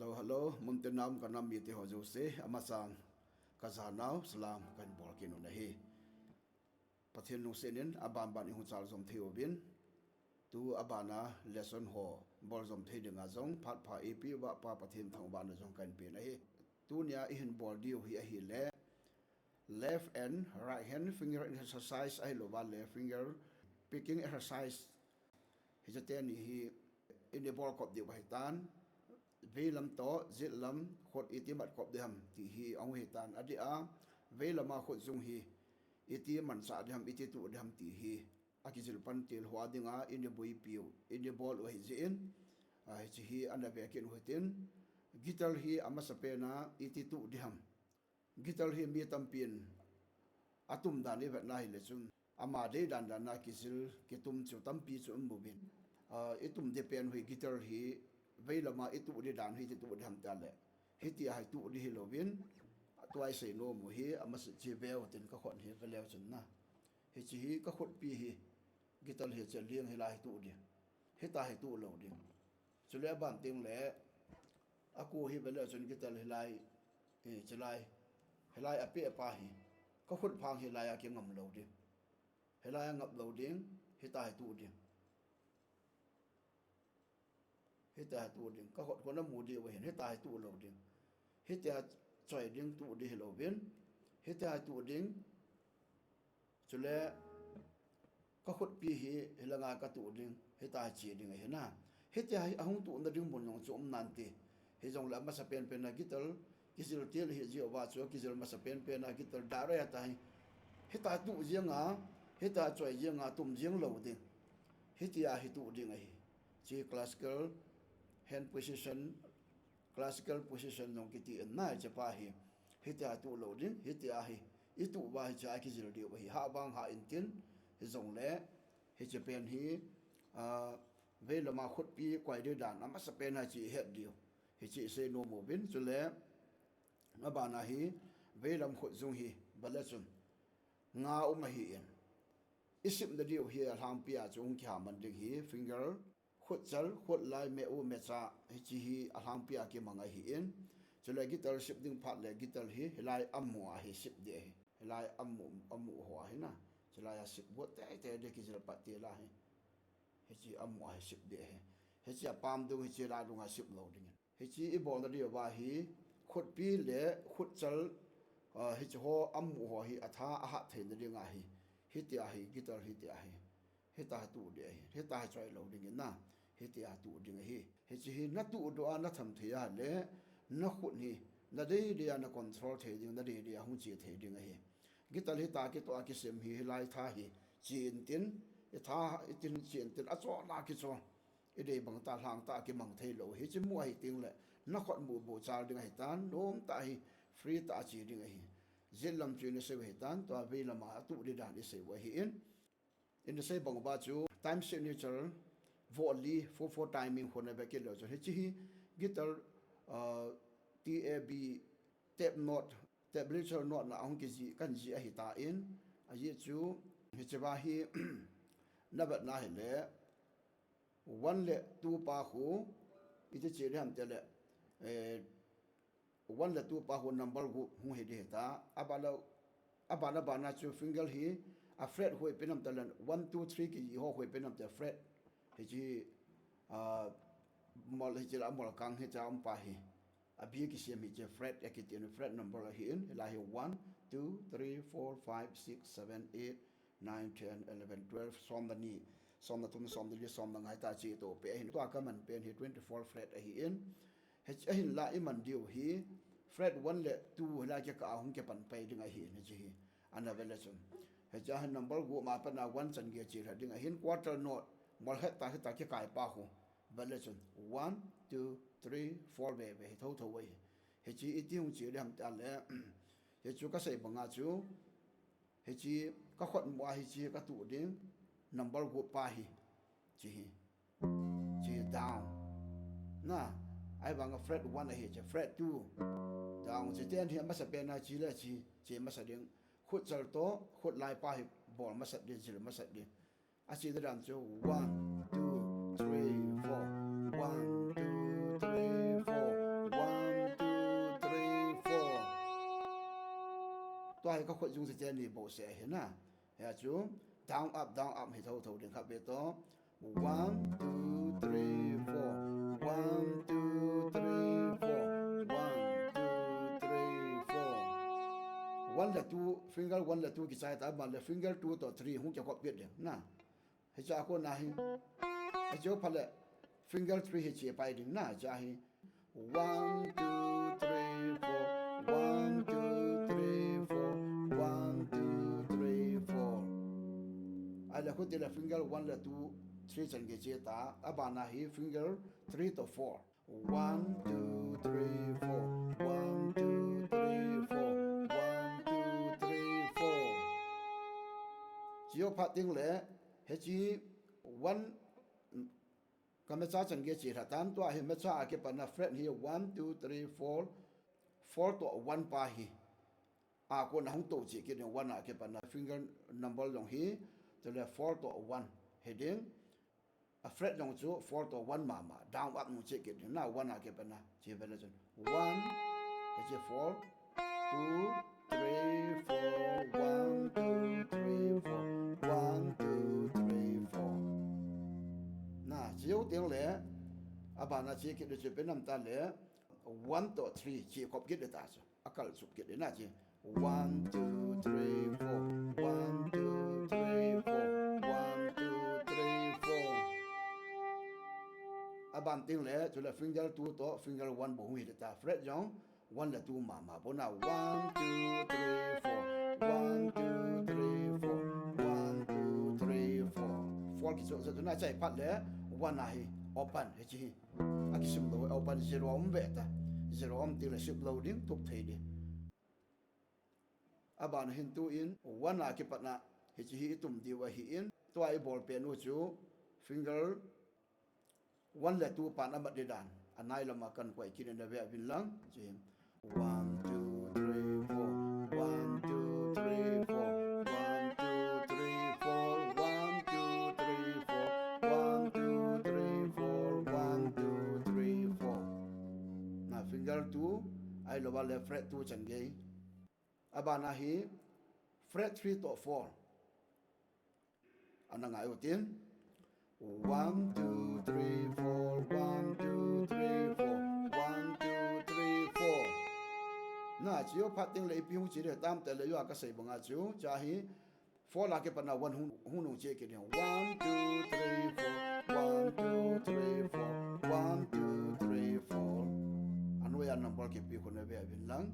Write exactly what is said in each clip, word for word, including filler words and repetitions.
Hello, hello, muntina um kanam mite ho jouse, amasan kajanau salam kahin bol kit u ahi. Pathen lungset in abanban ihung chal jom thei uvin, tu abana lesson ho bol jom thei dinga jong phat pha eipeh uva Pa Pathen thangvahna jong kahin pen ahi. Tunia ihin bol diu hi ahile left and right hand finger exercise ahilouva le finger picking exercise. Hiche teni hi ina bol kop diu ahitan, veilam toh jetlam khut iti mat kop ding ham ti hi ahung hitan, adeh a veilama khut jung hi iti manchah ding ham, iti tuh ding ham ti hi akijil pan til hoa dinga ina boipiu, ina bol u ahijeh in, hiche hi ana ve kit u hitin, guitar hi amasapen a iti tuh ding ham. Guitar hi mi tampin atum dan ivetna hile chun ama dei dan dan a kijil kitum chu tampi chu um uvin, itum ding pen hi guitar hi veilama ituh ding dan hi iti tuh ding ham tile, hitia hi tuh ding hilouvin, tua isei nom u hi amasa chu veu tin, kakhut hi veleu chun na, hiche hi kakhutpi hi guitar hi hiche ling hilai hi tuh ding, hitia hi tuh lou ding. Chule aban tengle aku hi veleu chun guitar hilai, hilai apeh pa hi kakhut phang hilai a kingam lou ding, hilai a ngap lou ding, hitia hi tuh ding. Hitia hi tuh ding, kakhut khun amu diu ahin, hitia hi tuh lou ding. Hitia choi ding, tuh ding hilouvin, hitia hi tuh ding. Chule kakhutpi hi hilanga katuh ding, hitia hi che ding ahina. Hitia hi ahung tuhna ding mun jong chu um nante. Hijongle amasapen pen a guitar kijil til hijeh uva chu kijil masapen pen a guitar direct a hi, hitia tuh jenga, hitia choi jenga tum jeng lou ding, hitia hi tuh ding ahi. Hiche classical hand position, classical position jong kiti in na, hiche pa hi hitia tuh lou ding, hitia hi ituh uva hichea kijil diu ahi, hah vang hah intin, hijongle hiche pen hi veilama khutpi koi ding dan amasapen a hiche ihet diu, hiche isei nom uvin. Chule abana hi veilam khut jung hi vele chun nga um ahin, isepna diu hi alhangpia chu hung kihaman ding hi finger, khutchal, khutlai, meh u, mehcha, hiche hi alhangpia kimang ahin. Chule guitar sep ding phat le guitar hi hilai amu a hi sep ding ahi, hilai amu, amu ho ahina. Chulai a sep got teitei ding, kijil pat til a hi, hiche amu a hi sep ding ahi. Hiche apam dung, hiche lai dunga sep lou dingin, hiche ibolna diuva hi khutpi le khutchal, hiche ho amu ho hi atha ahat theina dinga hi, hitia hi guitar hitia hi, hitia hi tuh ding ahi, hitia hi choi lou dingin na, hitia tuh ding ahi. Hiche hi natuhdoh a natham thei a le nakhut hi nadeidei a na control thei ding, nadeidei a hung che thei ding ahi. Guitar hitia kitoh a kisem hi hilai tha hi che intin, itha itin che intin, achohna kichoh, idei bang tah lhang tah kimang theilou. Hiche mu ahi tengle nakhut mu bou chal ding ahitan, nomtah hi free tah a che ding ahi. Jetlam chu inasei u ahitan, tua veilama atuh ding dan isei u ahin, inasei bang uva chu time signature, voh li, four four timing ho nave kit leu chun hiche hi guitar, tab, tablature note na ahung kijih, kan jih ahitan, ajeh chu hichea hi navetna hile one le two pa khu iti che ding ham tile, one le two pa khu number gup hung hi ding ahita, abana bana chu finger hi a fret hoipen ham tile one two three kijih ho hoipen ham tile fret, hiche mol hiche la mol kang hichea um pa hi, abi kisem hiche fret akitin, fret number ahin, hilai hi one, two, three, four, five, six, seven, eight, nine, ten, eleven, twelve, somle ni, somle thum, somle li, somle nga hita che toh peh ahin, tua kaman pen hi twenty four fret ahin, hiche ahinla iman diu hi fret one le two hilai kikah a hung kipan pai ding ahin, hiche hi ana vele chun, hichea hin number gup ma pana one chan gei che lha ding ahin, quarter note mol het tah hitia kikai pa khu vele chun one, two, three, four veve hi thotho ahi. Hiche iti hung che ding ham tile, hichu kasei banga chu, hiche kakhut mu a hiche katuh ding number gup pa hi, hiche hi, hiche down na, ahivanga fret one ahi, hiche fret two, down, hiche ten hi amasapen a che le che, che masa ding, khutchal toh khutlai pa hi bol masat ding, jil masat ding. Ache dan chu one, two, three, four, one, two, three, four, one, two, three, four. Tua hi ka khut jung se te ni bo se hi na. Hia chu down up, down up hi tho tho ding kha be to. One, two, three, four. One, two, three, four. One, two, three, four. One le two, finger one le two kichai ta, aban le finger two to three hung kikop kit ding na. Hicha kona hi. Hichu phat le finger three hi che pai ding na, hicha hi. One, two, three, four. One, two, three, four. One, two, three, four. Ahile khut teng le finger one le two, three chan gei che ta. Abana hi finger three to four. One, two, three, four. One, two, three, four. One, two, three, four. Hichu phat teng le, hiche one, ka mecha chan gei che lha tan, tua hi mecha a kipatna fret hi one, two, three, four, four to one pa hi. A kona hung to che kit ding, one a kipatna finger number jong hi, chule four to one hi ding. A fret jong chu four to one mama, down up nung che kit ding na, one a kipatna. Che ve le chun. One, hiche four, two, three, four, one, two, three, four, one, two, three, four. Na, che jou teng le, abana che kit ding chu ipi ham tia le, one to three, che kop kit ding ta chu. Akal chup kit ding na che. One, two, three, four. One, two, three, four. One, two, three, four. Aban teng le, chule finger two to finger one bou hung hi ding ta. Fret jong one le two mama bou na. One, two, three, four. One, two, three, four. One, two, three, four. Four kichoh jat chu na, chai phat le one a hi open hiche hi. Akisim lou, open, zero um ve ta. Zero um teng le sim lou ding, tup thei ding. Abana hin tun, one a kipatna, hiche hi itum diu ahin, tua ibol pen u chu, finger one le two pan amat ding dan, anai lama kan koi kit in, na ve uvin lang, hiche hi. One, two, three, four. One, two, three, four. One, two, three, four. One, two, three, four. One, two, three, four. One, two, three, four. Na finger two, ahilou le fret two chan gei. Abana hi fret three to four. Ana ngai u tin. One, two, three, four. One, two, three, four. One, two, three, four. Na, hichu phat teng le ipi hung che ding ham tia le, jou a kasei banga chu, hiche hi four a kipatna one hung, hung nung che kit ding. One, two, three, four. One, two, three, four. One, two, three, four. Anoiya number kipe khu na ve uvin lang.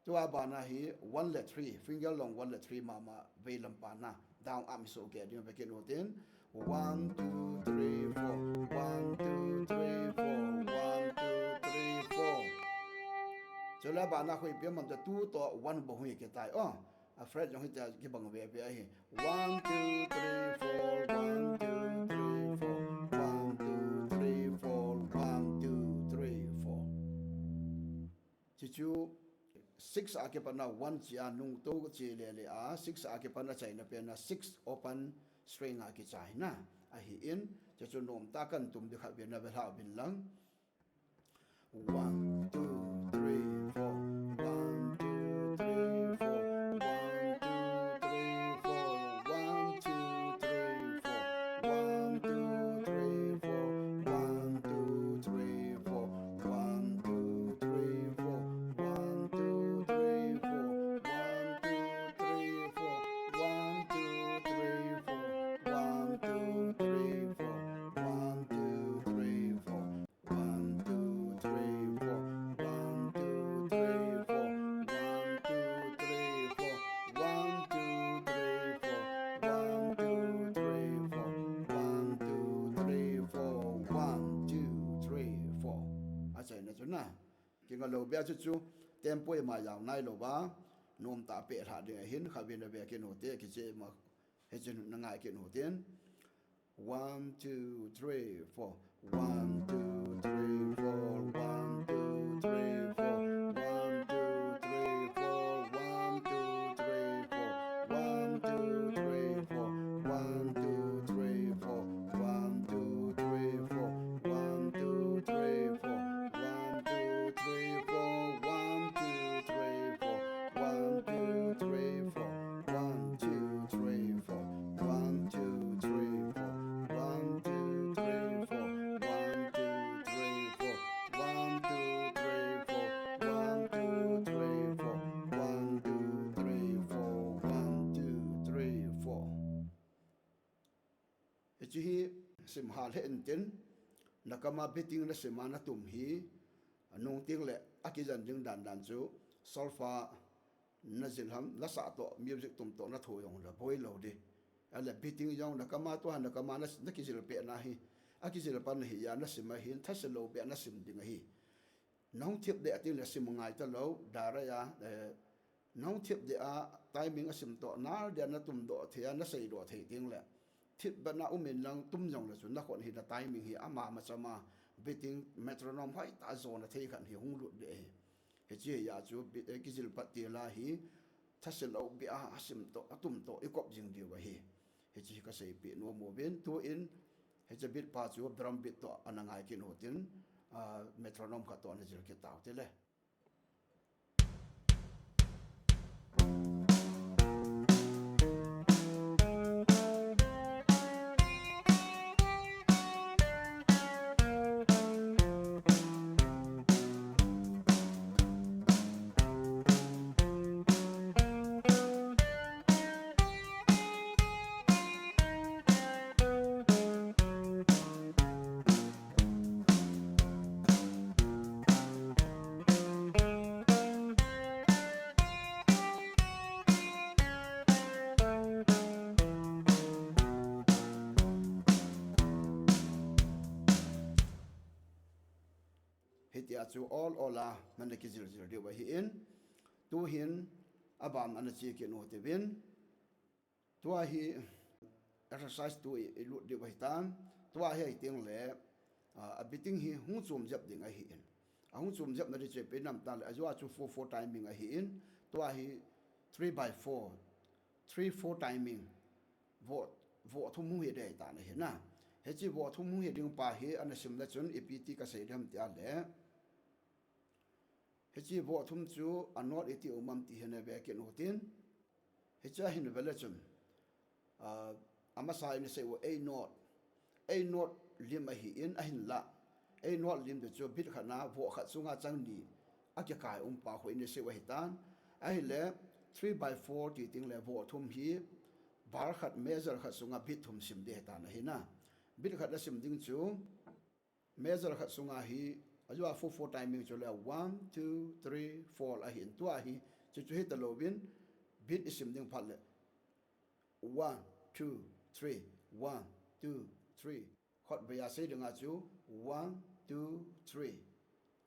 Tua bana hi one le three, finger long one le three mama veilam pana down up hi soh kei ding, ve kit u tin. One, two, three, four. One, two, three, four. One, two, three, four. Chule bana khu ipi ham tia two to one bou hi kitai. Oh, a fret jong hitia kibang ve ve ahi. One, two, three, four. One, two, three, four. One, two, three, four. One, two, three, four. Hichu six a kipatna one chia nung to che le le a, six a kipatna chaina pen a six open string a kichai na ahin, hichu nomtah a kan tum ding kha ve na ve lha uvin lang. One, two, three, four. One, two, three, four. One, two, three, four. One, two, three, four. One, two, three, four. One, two, three, four. One, two, three, four. One, two, three, four. One, two, three, four. One, two, three, four. One, two, three, four. One, two, three, four. One, two, three, four. One, two, three, four. One, two, three, four. One, two, three, four. One, two, three, four. One, two, three, four. One, two, three, four. Achaina chu na. Kinga lou bia chu chu tempo ima jao nai lou ba. Nomtah a pe lha ding ahin, kha ve na ve kit u te, kiche ma. Hichun na ngai kit u tin. One, two, three, four. One, two, three, four. One, two, three, four. One, two, three, four. One, two, three, four. One, two, three, four. One, two, three, four. One, two, three, four. One, two, three, four. One, two, three, four. One, two, three, four. Hal he intin, nakama beating nasima natum hi, nung ting le akijan ding dan dan chu, solfa najil ham, lasa toh music tum toh natho jong le boi lou di. Ale beating jong nakama tua nakama na, nakijil peh na hi, akijil pan hi ya nasim ahin, thase lou peh nasim ding ahi. Nahung thip deh a ting le sim ngai ta lou, dara ya, eh, nahung thip deh a timing asim toh, nar dia natum doh thei a, nasei doh thei ting le. Thip bana um in lang tum jong le chu nakhon hi na timing hi ama ma chama beating metronome hoi ta jona thei khan hi hung lut deh hi. Hichi hi ya chu bi-, eh, kijil pat ti la hi, thase lou bia asim toh, atum toh, i kop jing diu ahi. Hichi hi kasei pi nom uvin, tu in, hichi beat pa chu drum beat toh ana ngai kin u tin, ah, metronome khat toh ana jil kit tau te le. Hitia chu ol ol a nana kijil jil diu ahi in, tu hin aban ana che kit u tivin. Tua hi exercise tu i, i lut diu ahi tan. Tua hi ahi ting le, ah, a beating hi hung chom jep ding ahi in. A hung chom jep na di che pe nam ta le, a jua chu four four timing ahi in. Tua hi three by four, three four timing. Vo, vo thum hung hi dei ta na hi na. Hichi vo thum hung hi ding pa hi ana sim le chun ipi ti kasei dem ti a le. Hichi vo thum chu a note iti um am ti hi na ve kit u tin. Hichi a hin ve le chun, ah, amasa in sei u A note. A note lim ahi in ahin la. A note lim te chu beat khat na vo khat sunga chang ni akikai um pa khu in sei u ahi tan. Ahi le three by four ti ting le vo thum hi bar khat major khat sunga beat thum sim de tan ahi na. Beat khat na sim ding chu Major khat sunga hi, a jua four four timing chu le one, two, three, four ahi in tua hi, chu chu hi ta lou vin, beat i sim ding phat le. One, two, three, one, two, three. Khut vei a sei dinga chu, one, two, three.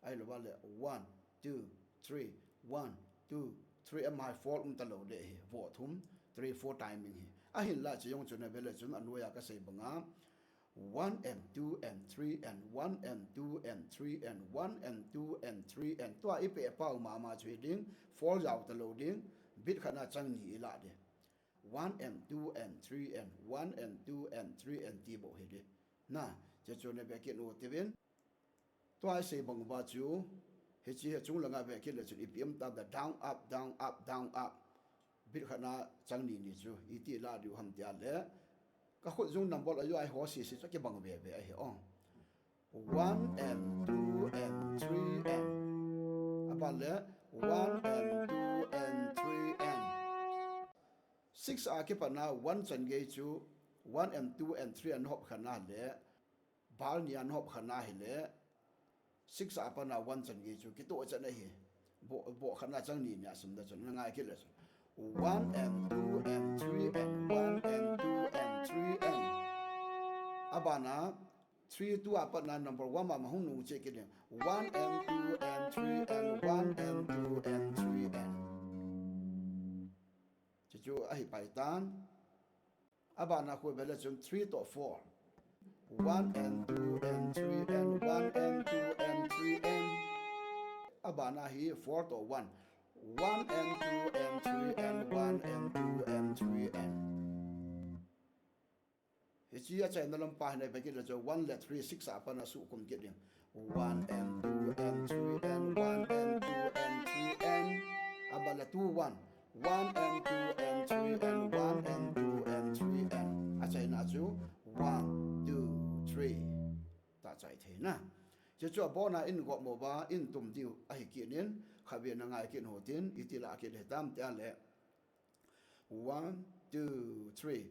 Ahi lou va le, one, two, three, one, two, three. Ama hi four um ta lou de hi, vo thum, three, four timing hi. Ahin la chu jong chu na ve le chun a noi a ka sei banga. One and two and three and one and two and three and one and two and three and tua i pe pau mama chu hi ding, four jao ta lou ding, beat khat na chang ni i la ding. One and two and three and one and two and three and ti bou hi ding. Na, che chu na ve kit u tivin. Tua i sei bang uva chu, hichi hi chung langa ve kit le chun ipi em ta da down, up, down, up, down, up. Beat khat na chang ni ni chu, iti la diu ham tia le. Ka khut jung number a jua i ho si si chu kibang ve ve ahi o. One and two and three and. Aban le, one and two and three and. Six a kipat na one chan gei chu, one and two and three and hop khat na le. Bar ni an hop khat na hi le, six a pat na one chan gei chu, kitoh chan ahi. Bo, bo khat na chang ni ni a sim da chun, na ngai kit le chun. One and two and three and one and two and three and. Abana, three, two a pat na number one ma ma hung nung che kit ding. One and two and three and one and two and three and. Chu chu ahi pai tan. Abana khu ve le chun three to four. One and two and three and one and two and three and. Abana hi four to one. One and two and three and one and two and three and. Hichi a chaina lam pa hi na ve kit le chu one le three, six a pat na su kum kit ding. One and two and three and one and two and three and. Abana two one. One and two and three and one and two and three and. A chaina chu one, two, three. Ta chai thei na. Che chu abona in gop mo ba in tum diu ahi kit in khatvei na ngai kit u tin iti la kit le tam te a le. One, two, three.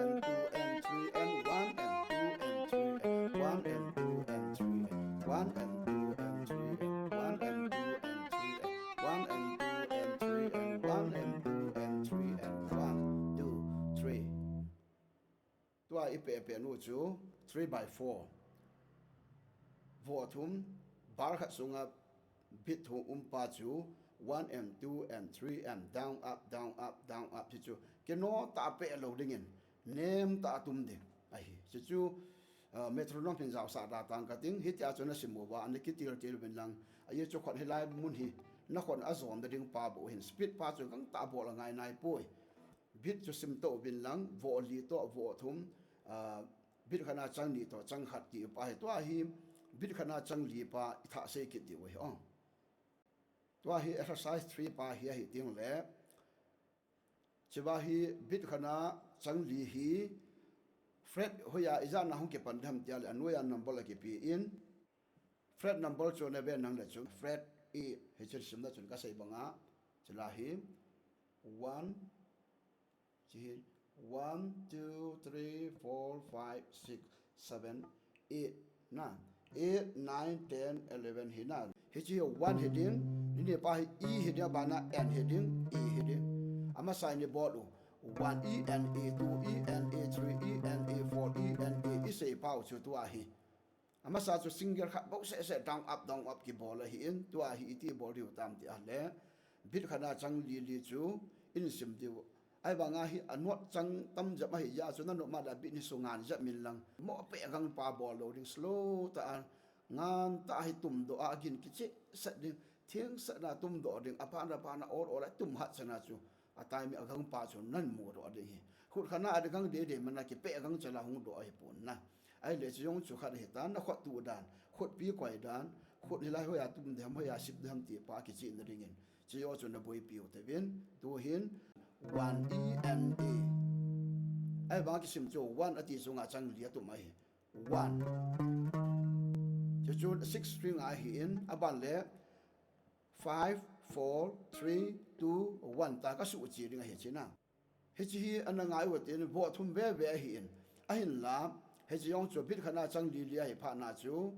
and two and three and one and two and three and one and two and three and one and two and three and one and two and three and one and two and three and one and two and three and one, two, three. Tua i pehpeh nu chu three by four. Voh thum, bar khat sunga beat thum um pa chu one and two and three and down, up, down, up, down, up, ti chu kino ta peh lou dingin nem ta tum ding ahi. Chu chu, uh, metronome hin jaosah da tang ka ting, hitia chu na sim uva, ana kitil til uvin lang. Ahi chu khut hilai mun hi na khut a jon da ding pa bou hin, speed pa chu gangtah bol angai nai poi. Beat chu sim to uvin lang, voh li to, voh thum, ah, beat khat na chang ni to, chang khat ti pa hi. Tua hi beat khat na chang li pa i thah sei kit diu ahi, oh. Tua hi exercise three pa hi ahi ting le. Chiva hi beat khat na chang li hi fret hoiya ijat na hung kipan dem tia le, anoiya number la kipe in. Fret number chu na ve nang le chu, fret eight, hiche simna chun ka sei banga, chila hi, one, chi hi, one, two, three, four, five, six, seven, eight, na, eight, nine, ten, eleven hi na. Hiche hi one hi ding, ni ni pa hi E hi ding, abana N hi ding, E hi ding. Amasa ni bol u, one E N A, two E N A, three E N A, four E N A, i sei pau chu tua hi. Amasa chu single khat bou seh seh, down up, down up kibol ahi in, tua hi iti bol diu tam ti a le, beat khat na chang li li chu in sim diu. Ahivanga hi a note chang tam jep ahi a chu na note ma da beat ni sunga jep min lang. Mo peh gang pa bol lou ding, slow ta a, ngan ta hi tum doh a, gin kicheh set ding, thing set na tum doh ding, apan apan a ol ol a tum hat chana chu. A time a gang pa chu nan mu doh ding hi. Khut khat na a gang dei dei mana kipeh gang chala hung doh ahi pon na. Ahile chu jong chu khat hi ta na khut tu dan, khut pi koi dan, khut hilai hoiya tum dem, hoiya sip dem ti pa kichih na dingin. Chu jo chu na boipi u te vin, tu hin one E N A. Ahivang kisim chu one ati sunga chang li a tum ahi. One. Chu chu six string ahi in, aban le five, four, three, two, one ta ka suh chi ding ahi chi na. Hiche hi ana ngai u tin, voh thum ve ve ahi in. Ahinla, hiche jong chu beat khat na chang li li ahi phat na chu,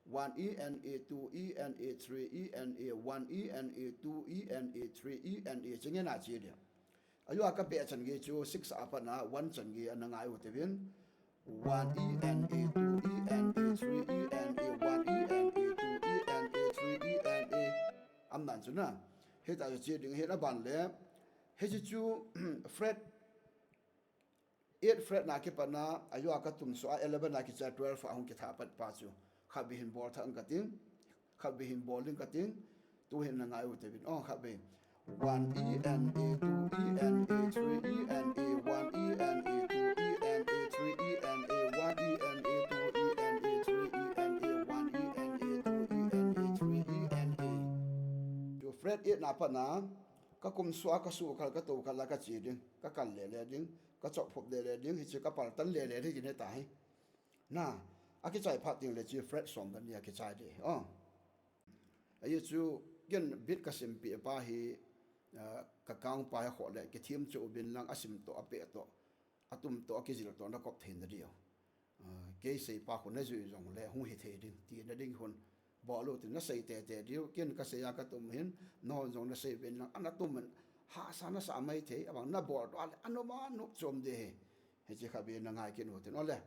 one E N A, two E N A, three E N A, one E N A, two E N A, three E N A, chi nge na chi le. Ajo a ka pe chan gei chu six a pat na one chan gei ana ngai u te vin. One E N A, two E N A, three E N A, one E N A, two E N A, three E N A. Am nan chu na. Hita chu chi ding hi na ban le. Hiche chu fret, eight fret na kipat na, ajo a ka tum suh a eleven a kicha twelve a hung kitha pat pa chu. Khat vei hin bol thang ka ting, khat vei hin bol ding ka ting, tu hin na ngai u te vin. Oh, khat vei. One E N A, two E N A, three E N A, one E N A, two E N A, three E N A, one E N A, two E N A, three E N A, one E N A, two E N A, three E N A. Chu fret eight na pat na, ka kum suh a ka suh kal, ka to kal la ka chi ding, ka kal le le ding, ka chop phop le le ding, hiche ka pal tan le le ding kine ta hi. Na, a kichai phat ting le chi fret som dan ni a kichai de. Oh. Ahi chu, ken beat ka simpi pa hi, ah, ka kang pa hi khoh le, kithim chu uvin lang a sim to, a pe to, a tum to, a kijil to, na kop thei na diu. Ah, kei sei pa khu na jui jong le, hung hi thei ding, ti na ding hun. Bol u tin na sei te te diu, ken ka sei a ka tum hin, na hon jong na sei uvin lang, ana tum hin, hahsa na sa mai thei, abang na bol to, ale, anu ma nu chom de he. Hiche khat vei na ngai kit u tin, ole.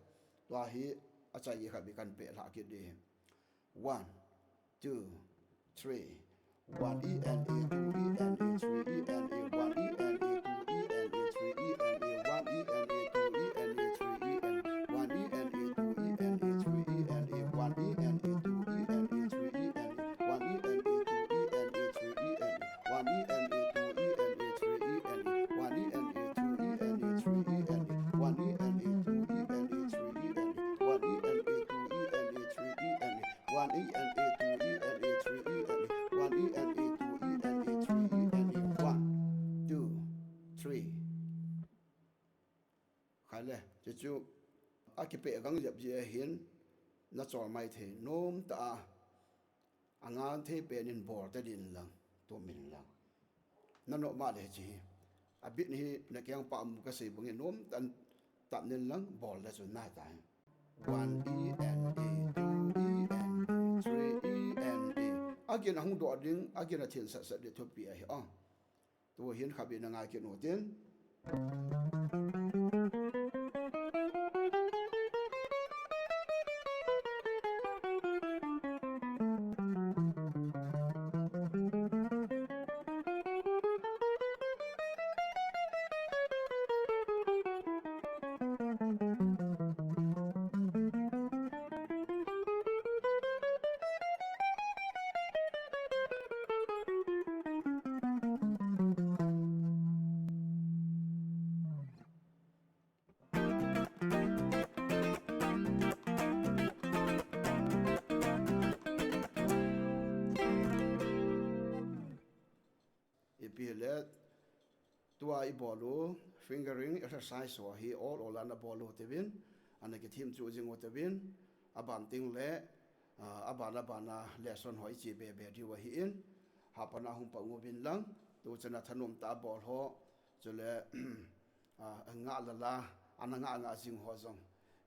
Tua hi, a chai khat vei kan pe la kit de he. One, two, three. One E N A, two E N A, three E N A, one E N A, two E N A, three E N A, one E N A, two E N A, three E N A, one E N A, two E N A, three E N A, one E N A, two E N A, three E N A, one E N A, two E N A, three E N A, one E N A, two E N A, three E N A, one E N A, two E N A, three E N A, one E N A, two E N A, three E N A, one E N A, two E N A, three E N A, one E N A, two E N A, three E N A, one E N A, two E N A, three E N A, one, two, three. Khai le, chu chu, a kipe gang jep ji ahin, nachol mai thei nom tah a, angan thei pen in bol ta din lang, tum in lang. Nanoh ma le chi hi. A beat hi nakeng pah mu kasei bang in nom tan tap nin lang bol le chu nai ta hi. One E and A, two E and A, three E and A. Again, ahung doh ding, again, athin sat sat ding thupi ahi, oh. Tu hin khatvei na ngai kit u tin. Ipi le, tua i bol u, fingering exercise ho hi ol ol ana bol u tevin, ana kithim chu jing u tevin, aban ting le, ah, aban aban a lesson ho i chi be be diu ahi in, hapan a hung pang uvin lang, tu chana thanom tah a bol ho, chule, ah, nga la la, ana nga nga jing ho jong,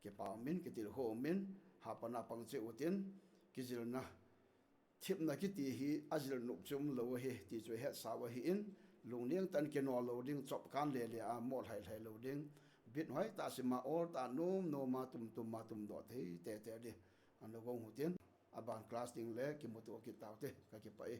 kipa umin, kitilkhou umin, hapan a pang cheh u tin, kijilna, thipna kiti hi ajil nop chu umlou ahi, ti chu hetsau ahi in, lungneng tah in kinol lou ding, chop kan le le a, mo lhai lhai lou ding, beat hoi tah sim a, ol tah nom nom a, tum tum a, tum doh thei tete ding, ana gong u tin, aban class ding le kimuto kit tau te, kakipah e.